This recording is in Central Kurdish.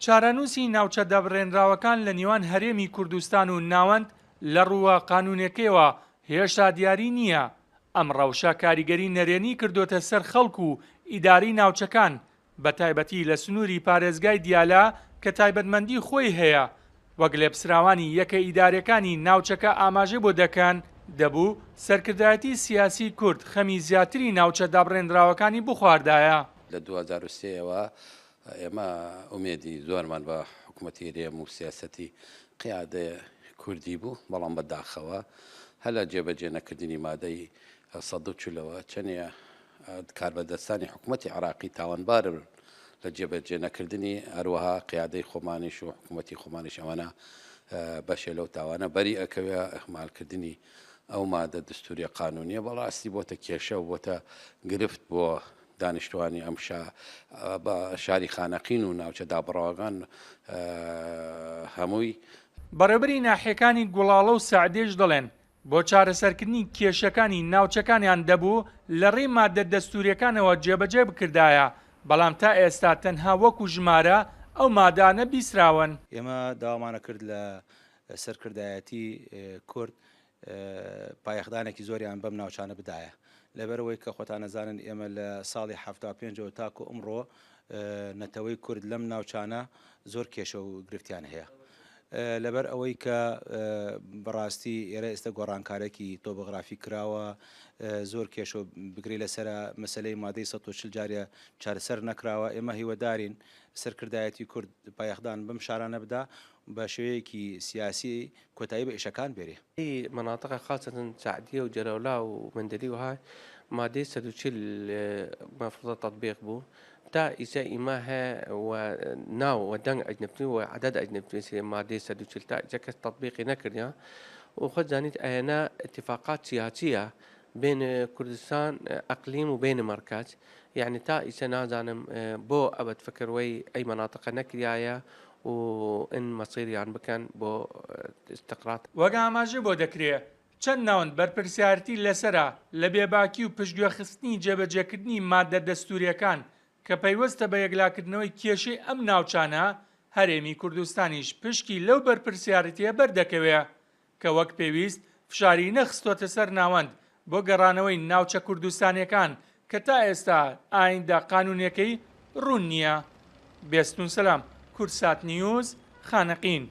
چارەنووسی ناوچە دابڕێنراوەکان لە نێوان هەرێمی کوردستان و ناوەند لە ڕووە قانوونێکەیەوە هێشتا دیاری نییە، ئەم ڕەوشە کاریگەری نەرێنی کردۆتە سەر خەڵک و ئیدارەی ناوچەکان، بەتایبەتی لە سنووری پارێزگای دیالە کە تایبەتمەندی خۆی هەیە، وەک لێپسراوانی یەکە ئیدارێکانی ناوچەکە ئاماژەی بۆ دەکەن، دەبوو سەرکردایەتی سیاسی کورد خەمی زیاتری ناوچە دابڕێنراوەکانی بخواردایە. لە 2003 ەوە ئێمە ئومێدی زۆرمان بە حکومەتی هەرێم و سیاسەتی قیادە کوردی بوو، بەڵام بە داخەوە هەر لە جێبەجێ نەکردنی مادەی 140 ەوە چەنێ کاربەدەستانی حکومەتی عێراقی تاوانبارن لە جێبەجێ نەکردنی، هەروەها قیادەی خۆمانیش و حکومەتی خۆمانیش ئەوانە بەشێ لەو تاوانە بەری ئەکەوێ، ئیهمالکردنی ئەو مادە دستوریە قانونیە بەڕاستی بۆتە کێشە و بۆتە گرفت بۆ دانیشتوانی ئەم شاری خانەقین و ناوچە دابڕاوەکان هەمووی. بەڕێوبەری ناحیەکانی گوڵاڵە و سەعدێش دەڵێن، بۆ چارەسەرکردنی کێشەکانی ناوچەکانیان دەبوو لە ڕێی ماددە دەستووریەکانەوە جێبەجێ بکردایە، بەڵام تا ئێستا تەنها وەکو ژمارە ئەو مادانە بیستراون. ئێمە داوامانە کرد لە سەرکردایەتی کورد پایەخدانێکی زۆریان بەم ناوچانە بدایە لەبەرئەوەی کە خۆتان ئەزانن ئێمە لە ساڵی 75 ەوە تاکو ئەمڕۆ نەتەوەی کورد لەم ناوچانە زۆر کێشە و گرفتیان هەیە لەبەر ئەوەی کە بەڕاستی ئێرە ئێستا گۆڕانکارێکی تۆبۆغرافی کراوە زۆر کێشە و بگری لەسرە مەسلەی مادەی 140 جارە چارەسەر نەکراوە ئێمە هیوەدارین سەرکردایەتی کورد پایەخدان بەم شارانە بدا بە شێوەیەکی سیاسی کۆتایی بە ئیشەکان بێرێ. مناطق خاصة سعدية وجلولاء ومندلي وهاي مادەی 140 مفروض تطبيق بوو تا ئیسە ئیمە هە وە ناو وە دەنگ ئەجنبتوین وە عەدەد ئەجنبتوین مادەی 140 تا ئیسە کەس تطبیقی نەکردیە و خۆت زانیت ئەیەنە اتفاقات سیاسیە بین کوردستان اقلیم و بین مرکز یعنی تا ئیسە نازانم بۆ ئەبەد فکر وەی ئەی مناطقە نەکریایە و ان مەسیریان بکەن بۆ استقرات. وەک ئاماژەی بۆ دەکرێ، چەند ناوەند بەرپرسیارەتی لەسەرە لە بێباکی و پشتگوێخستنی جێبەجێکردنی ماددە دەستوورییەکان کە پەیوەستە بە یەکلاکردنەوەی کێشەی ئەم ناوچانە، هەرێمی کوردستانیش پشکی لەو بەرپرسیارەتییە بەردەکەوێ کە وەک پێویست فشاری نەخستۆتە سەر ناوەند بۆ گەڕانەوەی ناوچە کوردستانیەکان کە تا ئێستا ئایندە قانونیەکەی ڕوون نیە. بێستون سەلام، کوردسات نیوز، خانەقین.